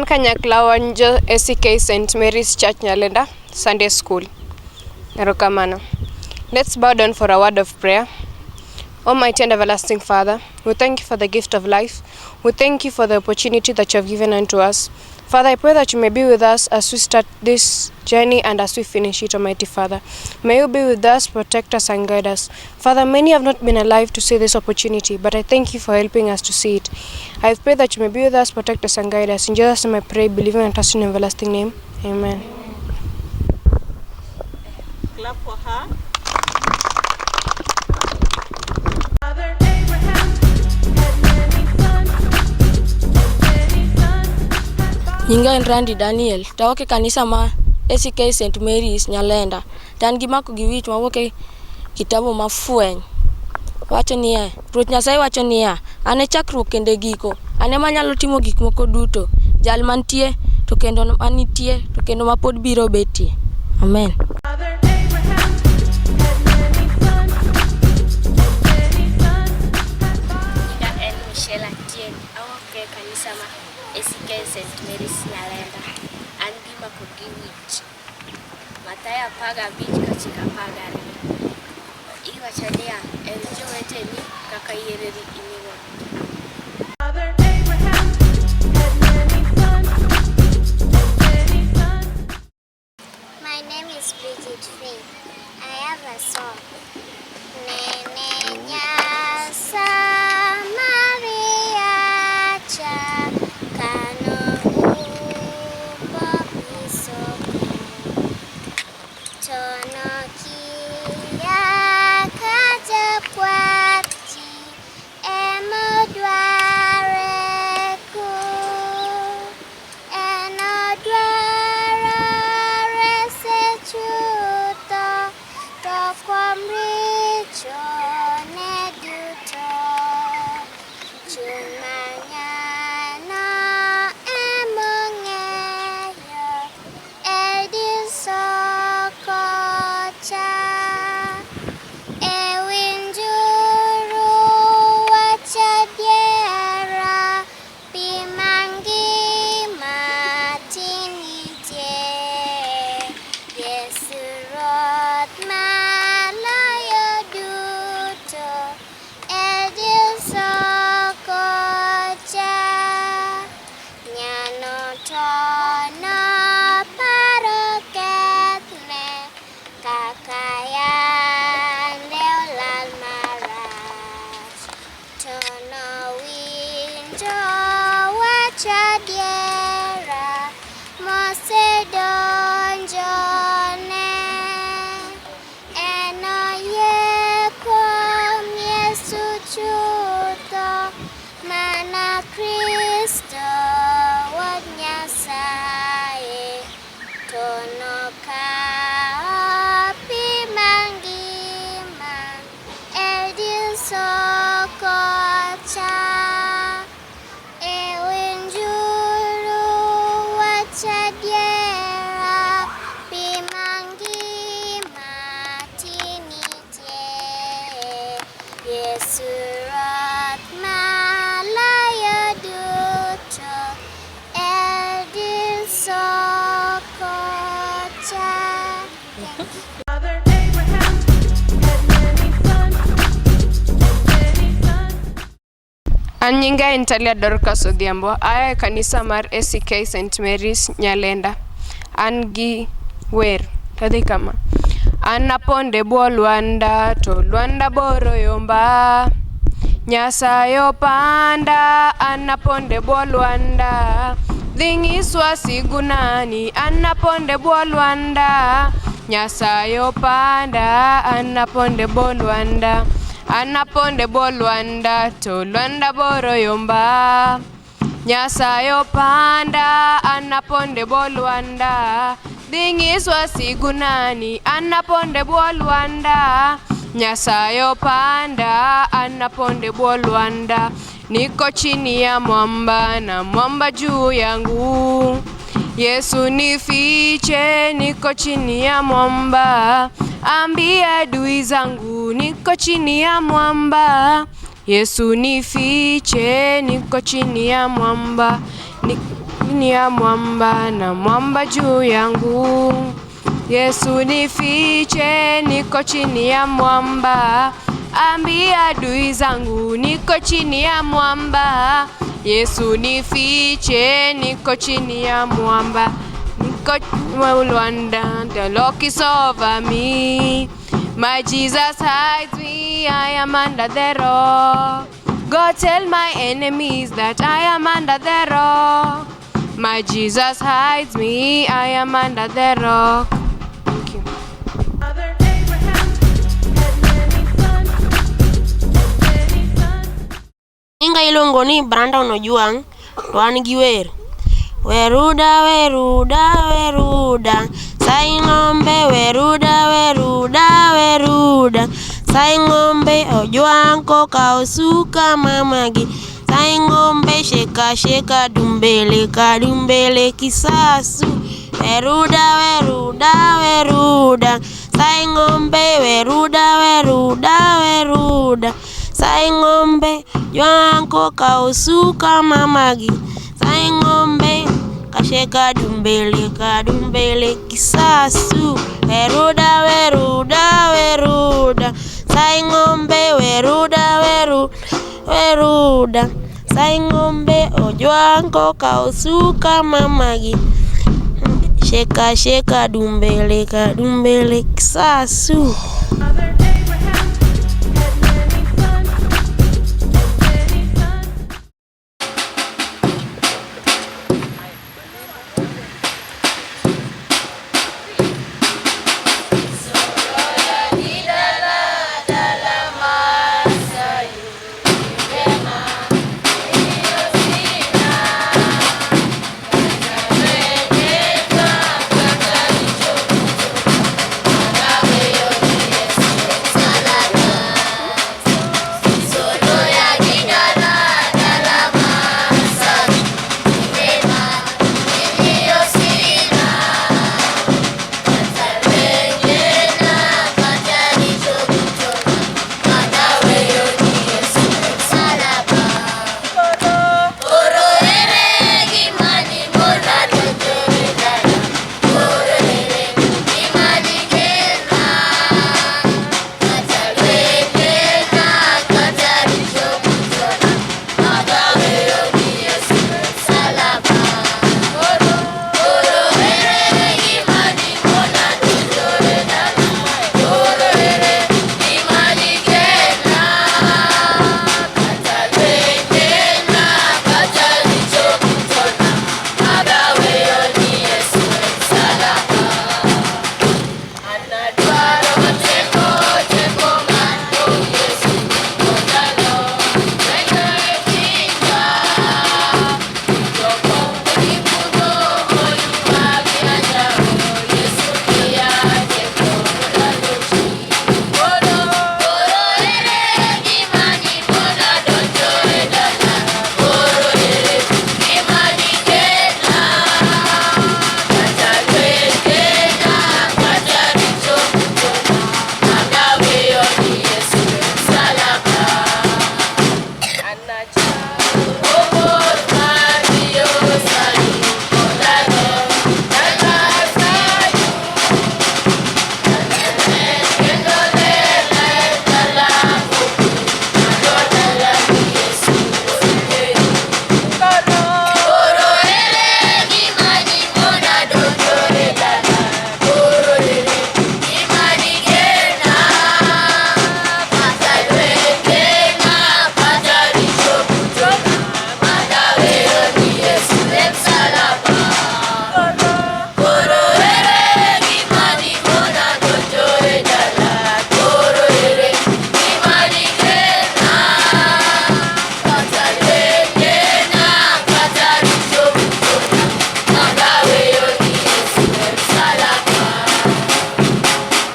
Wan kanyakla wan jo ACK St. Mary's Church Nyalenda Sunday School. Erokamano. Let's bow down for a word of prayer. Almighty and everlasting Father, we thank you for the gift of life. We thank you for the opportunity that you have given unto us. Father, I pray that you may be with us as we start this journey and as we finish it, Almighty Father. May you be with us, protect us, and guide us. Father, many have not been alive to see this opportunity, but I thank you for helping us to see it. I pray that you may be with us, protect us, and guide us. In Jesus' name I pray, believing and trusting in your everlasting name. Amen. Clap for her. Father Abraham had many sons, and many sons had fathers. Nyinga en Randy Daniel, to awuok e kanisa ma ACK St. Mary's Nyalenda. To an gi mako gi wich mawuok e kitabu ma Fweny. Wacho niya, Ruoth Nyasaye wacho niya, an e chakruok kendo e giko, an ema anyalo timo gik moko duto, jal mantie to kendo manitie to kendo mapod biro betie. Amen. Father Abraham had many sons, and many sons had fathers. Nyinga en Michelle Atieno, awuok e kanisa ma ACK St. Mary's Nyalenda. An gi mako gi wich. Mathayo 15:12. Iwacho niya, her joweteni kaka iherori in iwuon. Father Abraham had many sons, and many sons. My name is Bridget Faith. I have a song. Nene nyasa Maria cha kano umbo isoko tono kia kaja kwati emodware ku enodwaro rese chutho to kuom richone duto chuny manyano emong'eyo e dir soko cha e winjuru wach adiera pi mangima tinitie Yesu Ruoth maloyo duto e dir soko cha nyano to noparo kethne kaka yande olal marach to nowinjo wach adiera mosedonjone enoyie kuom Yesu chutho mana Kristo wuod Nyasaye to nokawo pi mangima e dir soko cha e winjuru wach adiera pi mangima tinitie Yesu Ruoth maloyo duto e dir soko cha. Father Abraham had many sons, and many sons. An nyinga en Talia Dorcas Odhiambo, aya e kanisa mar ACK St. Mary's Nyalenda. An gi wer, tadhi kama. An aponde bwo lwanda, to lwanda boro yomba. Nyasaye opanda, an aponde bwo lwanda. Dhi nyiswa sigunani, an aponde bwo lwanda. Nyasaye opanda, an aponde bwo lwanda. An aponde bwo lwanda, to lwanda boro yomba. Nyasaye opanda, an aponde bwo lwanda. Dhi nyiswa sigunani, an aponde bwo lwanda. Nyasaye opanda, an aponde bwo lwanda. Niko chini ya mwamba na mwamba juu yangu. Yesu nifiche, niko chini ya mwamba. Ambia adui zangu, niko chini ya mwamba. Yesu nifiche, niko chini ya mwamba. Ni Chini ya mwamba na mwamba juu yangu. Yesu nifiche, niko chini ya mwamba. Ambia adui zangu, niko chini ya mwamba. Yesu nifiche, niko chini ya mwamba. Niko Rwanda, the Lord is over me. My Jesus hides me, I am under the rock. God tell my enemies that I am under the rock. My Jesus hides me, I am under the rock. Thank you. Father Abraham had many sons, had many sons. Nyinga iluongo ni Brandon Ojwang' to an gi wer. Weruda weruda weruda sai ng'ombe weruda weruda weruda sai ng'ombe Ojwang' koka osuka mamagi sai ng'ombe sheka sheka dumbele ka dumbele kisasu weruda weruda weruda sai ng'ombe weruda weruda weruda sai ng'ombe Ojwang' koka osuka mamagi sai ng'ombe kasheka dumbele kadumbele kisasu weruda weruda weruda sai ng'ombe weruda weru weruda sai ng'ombe Ojwang' koka osuka mamagi sheka sheka dumbele kadumbele kisasu. Father Abraham had many sons, had many sons.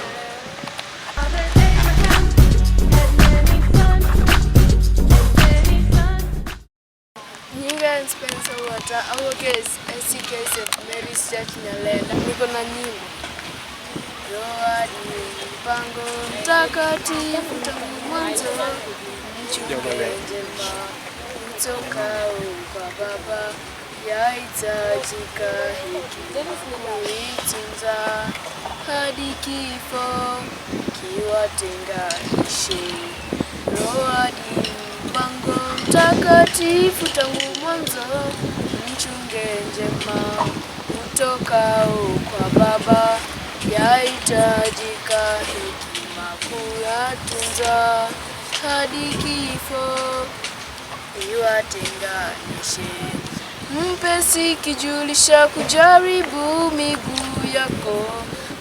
Father Abraham had many sons, had many sons. Nyinga en Spencer Wata, awuok e ACK St. Mary's Church Nyalenda. Niko na nyimbo. Roho ni mpango mtakatifu tangu mwanzo, mchunge njema utokao kwa Baba. Yahitajika hekima kuitunza hadi kifo kiwatenganishe. Roho hadi mpango mtakatifu tangu mwanzo, mchunge njema utokao kwa Baba. Yahitajika hekima kuyatunza hadi kifo iwatenganishe. Mpe kijulisha kujaribu miguu yako,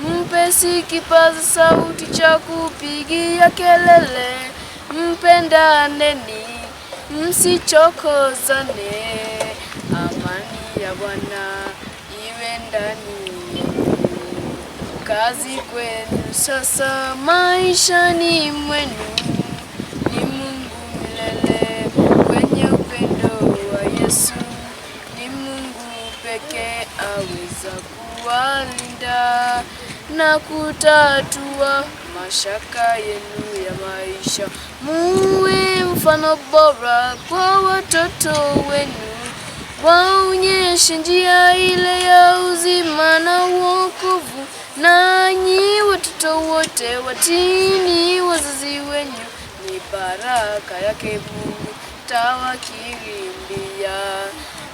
mpe kipaza sauti cha kupigia kelele. Mpendaneni, msichokozane. Amani ya Bwana iwe ndani yenu. Kazi kwenu sasa maishani mwenu ni Mungu milele kwenye upendo wa Yesu. Ni Mungu pekee aweza kuwalinda na kutatua mashaka yenu ya maisha. Muwe mfano bora kwa watoto wenu, waonyeshe njia ile ya uzima na wokovu. Nanyi watoto wote watiini wazazi wenu, ni baraka yake Mungu tawakirimbia.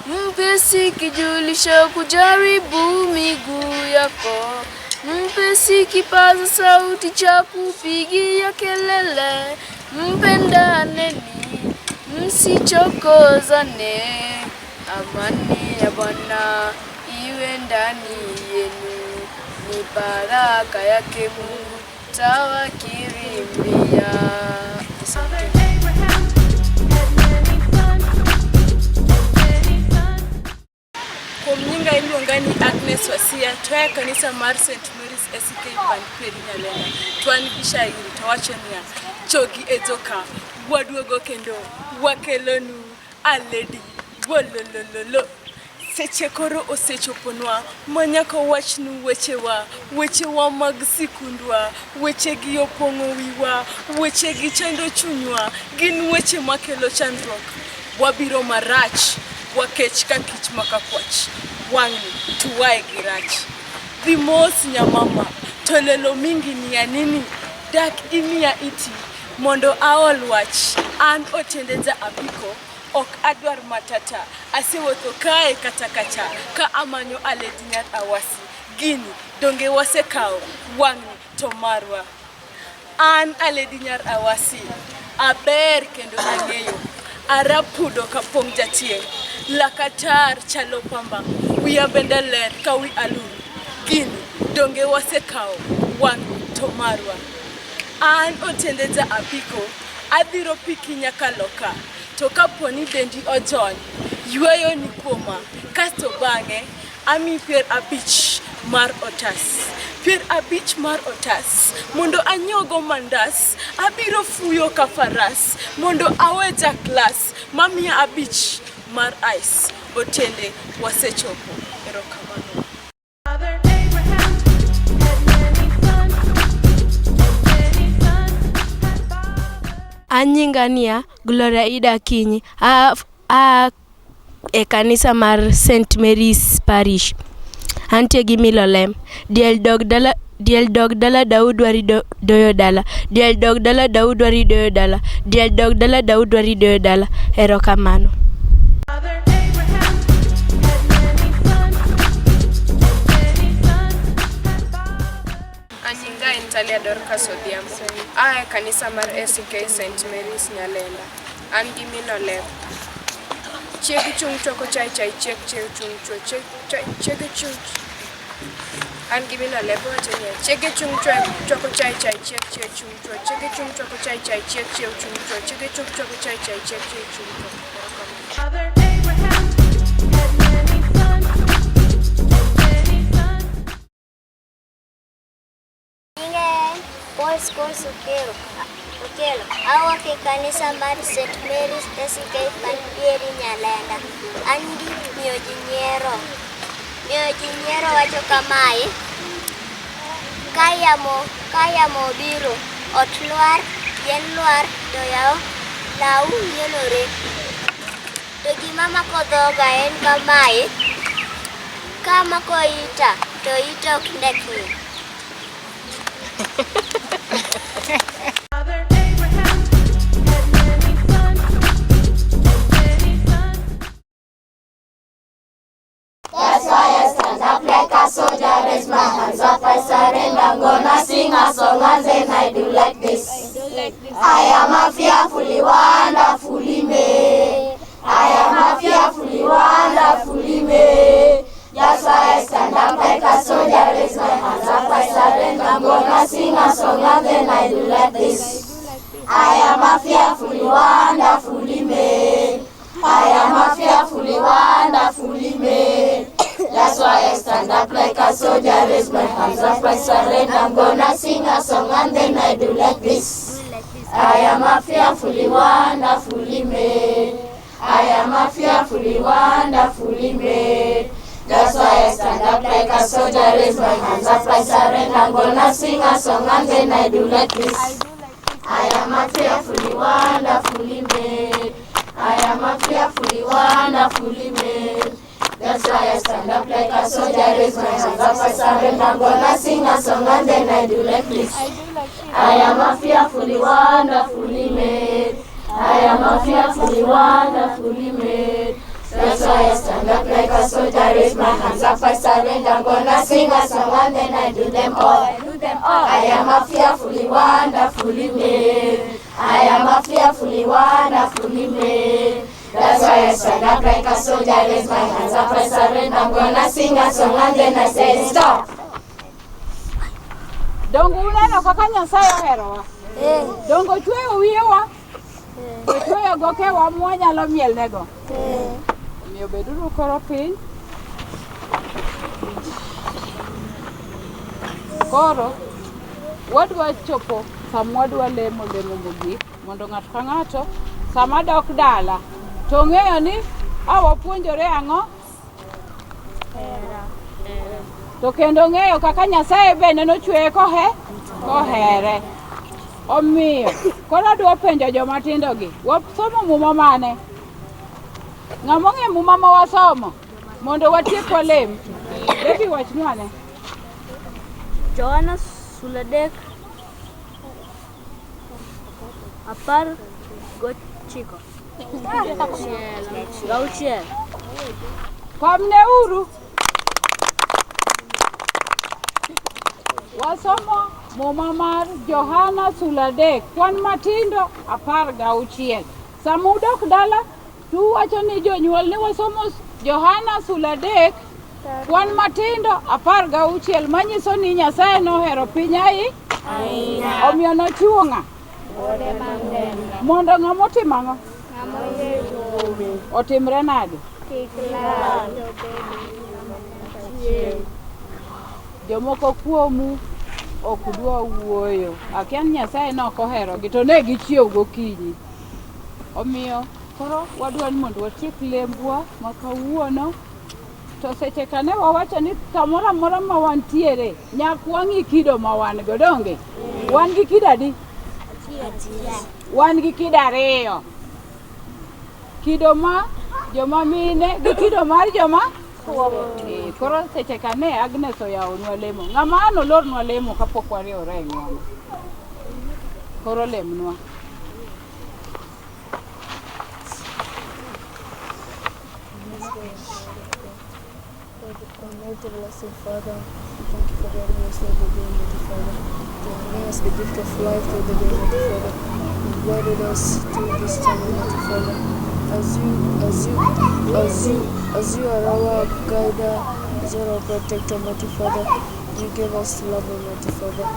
Mpe kijulisha kujaribu miguu yako, mpe kipaza sauti cha kupigia kelele. Mpendaneni, msichokozane. Amani ya Bwana iwe ndani yenu, ni baraka yake Mungu tawakirimbia. Father Abraham had many sons, had many sons. Kuom nyinga iluonga ni Agnes Wasia, to aa e kanisa mar St. Mary's ACK Pan Pieri Nyalenda. To an gi shairi to wacho niya, chogi e joka, waduogo kendo wakelonu aledi wololololo. Seche koro osechoponwa ma nyaka wachnu wechewa, wechewa mag sikundwa, wechegi opong'o wiwa, wechegi chando chunywa, gin weche makelo chandruok. Wabiro marach, wakech ka kich maka kwach, wang'ni tuwae gi rach. Dhi mos nyamama, to lelo mingi ni ya nini? Dak imiya iti mondo aol wach. An otende ja apiko, ok adwar matata. Asewuotho kae kata kacha ka amanyo aledi nyar awasi. Gini donge wasekawo, wang'ni to marwa. An aledi nyar awasi, aber kendo ang'eyo. Arapudo kapong' jatieng', laka tar chalo pamba, wiya bende ler ka wi aluru. Gini donge wasekawo, wang'ni to marwa. An otende ja apiko, adhiro piki nyaka loka. To kapo ni dendi ojony, yweyo ni kuoma. Kasto bang'e, ami 50 mar otas. 50 mar otas, mondo anyiew mandas, abiro fuyo ka faras, mondo awe ja klas, mamiya 5 mar ice. Otende wasechopo. Erokamano. Father Abraham had many sons, had many sons, had father. An nyinga niya Gloria Ida Akinyi. Aa e kanisa mar St. Mary's Parish. Antie gi milo lem. Diel dog dala diel dog dala dau dwari doyo dala. Diel dog dala dau dwari doyo dala. Diel dog dala dau dwari doyo dala. Erokamano. Father Abraham had many sons, had many sons, had father. An nyinga en Talia Dorcas Odhiambo. Aa e kanisa mar ACK St. Mary's Nyalenda. An gi mino lep. Chiegi chung choko chai chai chiek chiew chung chwo chieg chai chiege chung. An gi mino lep wacho niya chiege chung chwako chai chai chiek chiew chung chwo chiege chung chwako chai chai chiek chiew chung chwo chiege chung chwako chai chai chiek chiew chung chwo. Erokamano. Father Abraham had many sons, had many sons. Nyinga en Paul Scholes Okelo. Okelo. Awuok e kanisa mar St. Mary's ACK Panpieri Nyalenda. An gi miyo ji nyiero. Miyo ji nyiero wacho kamae. Ka yamo obiro, ot lwar, yien lwar, to yawo law mienore. To gima mako dhoga en kamae, kamako ita to ita ok ndekni. Father Abraham had many sons, and many sons. That's why I stand up like a soldier, raise my hands up, I surrender. I'm gonna sing a song and then I do like this. I am a fearfully wonderfully made. I am a fearfully wonderfully made. That's why I stand up like a soldier, raise my hands up, I surrender. I'm gonna sing a song and then I do like this. I am a fearfully wonderfully made. I am a fearfully wonderfully made. That's why I stand up like a soldier, raise my hands up, I surrender. I'm gonna sing a song and then I do like this. I am a fearfully wonderfully made. I am a fearfully wonderfully made. That's why I stand up like a soldier, raise my hands up, I surrender. I'm gonna sing a song and then I do like this. I am a fearfully wonderfully made. I am a fearfully wonderfully made. That's why I stand up like a soldier, raise my hands up, I surrender. I'm gonna sing a song and then I do like this. I am a fearfully wonderfully made. I am a fearfully wonderfully made. That's why I stand up like a soldier, raise my hands up, I surrender. I'm gonna sing a song and then I do them all. I am a fearfully wonderfully made. I am a fearfully wonderfully made. That's why I stand up like a soldier, raise my hands up, I surrender. I'm gonna sing a song and then I say stop. Donge uneno kaka Nyasaye oherowa? Donge ochweyo wiyewa? Ochweyo gokewa mwanyalo mielnego. Omiyo beduru koro piny. Koro wadwa chopo sama wadwa lemo lemo mogik mondo ng'ato ka ng'ato sama dok dala to ng'eyo ni a wapuonjore ang'o to kendo ng'eyo kaka Nyasaye bende nochweye kohere. Omiyo koro adwa penjo joma tindo gi, wasomo muma mane? Ng'ama ong'e muma ma wasomo mondo watiek walem. Debi wachnwa ane. Johana sura 3 19. Gauchiel. Komneuru. Wasomo muma mar Johana sura 3 kwan matindo 16. Sama udok dala tuwacho ni jonyuol ni wasomo Johana sura 3 kwan matindo 16 manyiso ni Nyasaye nohero piny ahinya. Omiyo nochiwo ng'a? Mondo ng'ama otimo ang'o? Otimre nade? Jomoko kuomu ok dwa wuoyo. Akia ni Nyasaye nok oherogi to ne gichiew gokinyi. Omiyo koro wadwa ni mondo watiek lembwa ma kawuono. To seche ka ne wawacho ni kamoro amora ma wantiere nyaka wang'i kido ma wan go donge? Wan gi kido adi? Wan gi kido ariyo. Kido ma joma mine gi kido mar joma koro seche ka ne Agnes oyawonwa lemo. Ng'ama an olornwa lemo kapok wariwore e ng'wono. Koro lemnwa. Almighty everlasting Father, we thank you for guiding us through the day, Almighty Father. To giving us the gift of life through the day, Almighty Father. You guided us through this time, Almighty Father. As you are our guider, as you are our protector, Almighty Father, you gave us love, Almighty Father.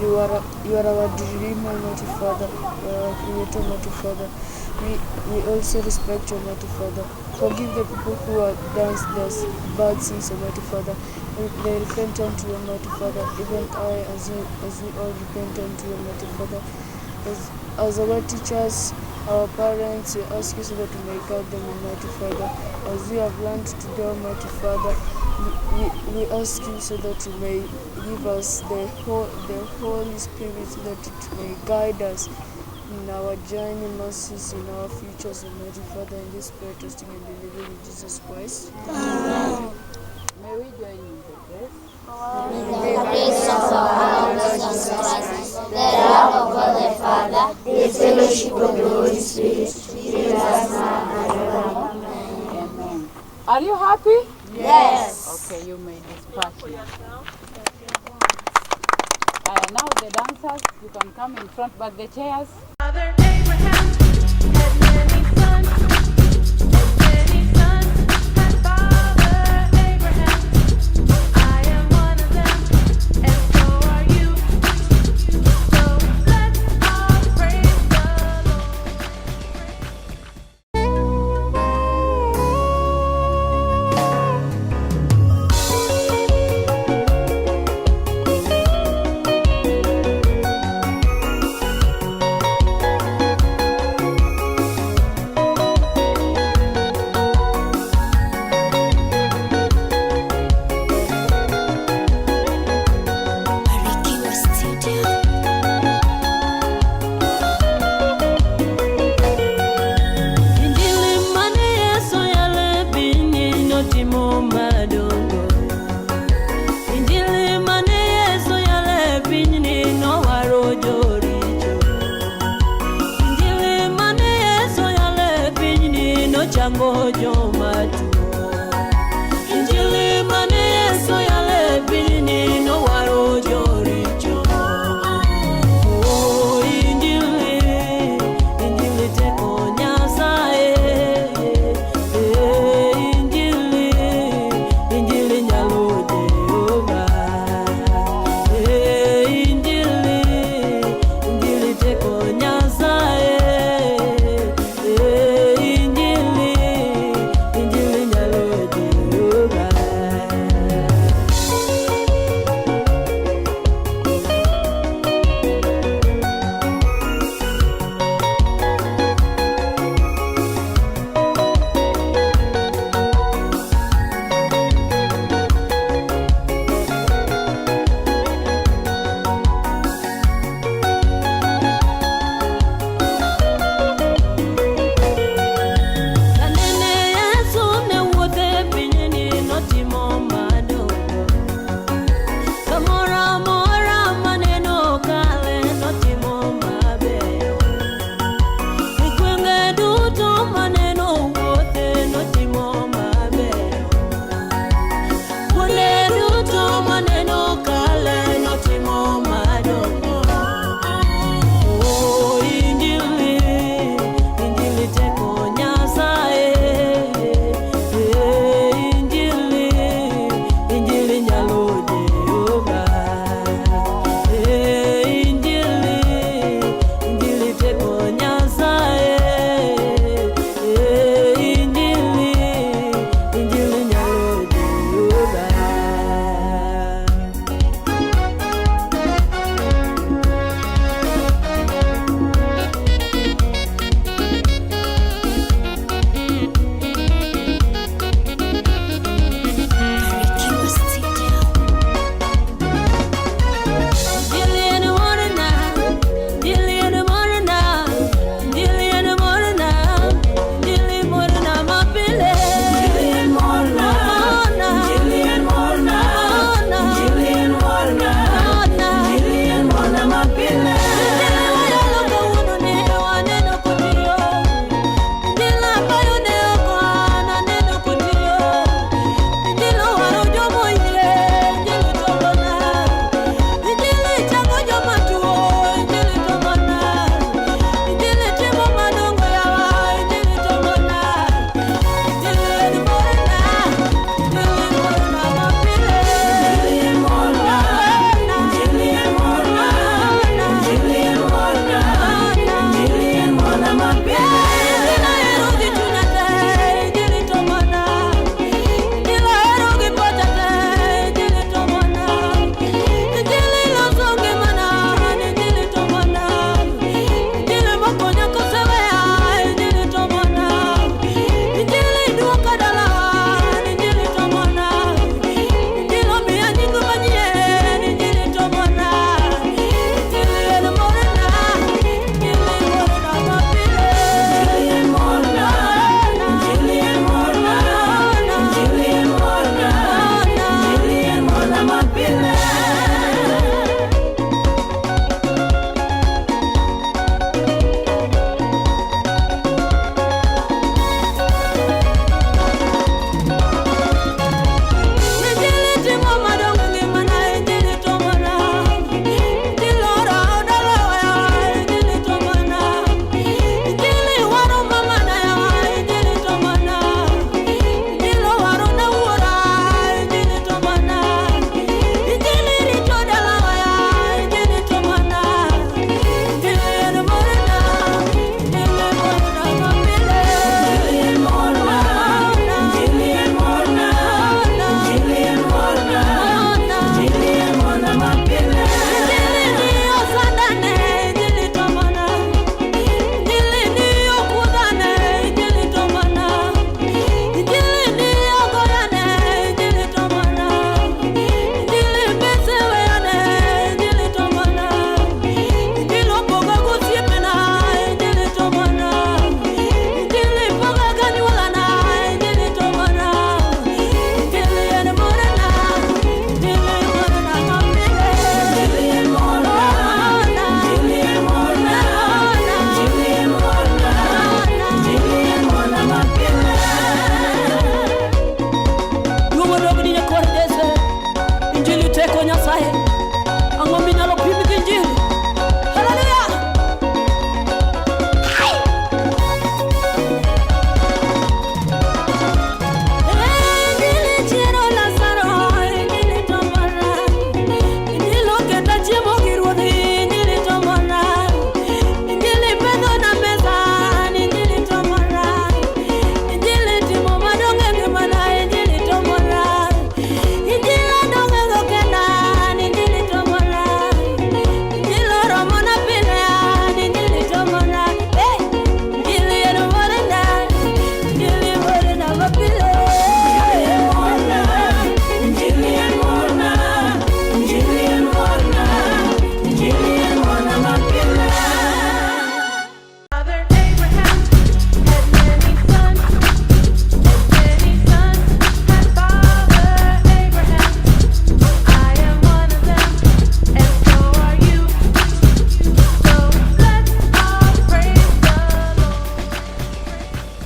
You are our dreamer, Almighty Father. You are our creator, Almighty Father. We also respect you, Almighty Father. Forgive the people who have done their bad sins, Almighty Father. They repent unto you, Almighty Father. Even I, as we all repent unto you, Almighty Father. As our teachers, our parents, we ask you so that you may guide them, Almighty Father. As we have learned today, Almighty Father, we ask you so that you may give us the Holy Spirit so that it may guide us In our journey mercies, in our futures, Almighty Father, in this prayer, trusting and believing in Jesus Christ. Amen. May we join in the grace. The grace of our Lord Jesus Christ, the love of God the Father, the fellowship of the Holy Spirit, be with us now and forevermore. Amen. Are you happy? Yes. Okay, you may disperse now. Now the dancers, you can come in front, but the chairs. Father Abraham had many sons, and many sons had Father Abraham. I am one of them, and so are you. So let's all praise the Lord. Barikiwa Studio. Injili mane Yesu yale piny notimo madongo. Injili mane Yesu yale pinyni nowaro joricho. Injili mane Yesu yale pinyni nochango jo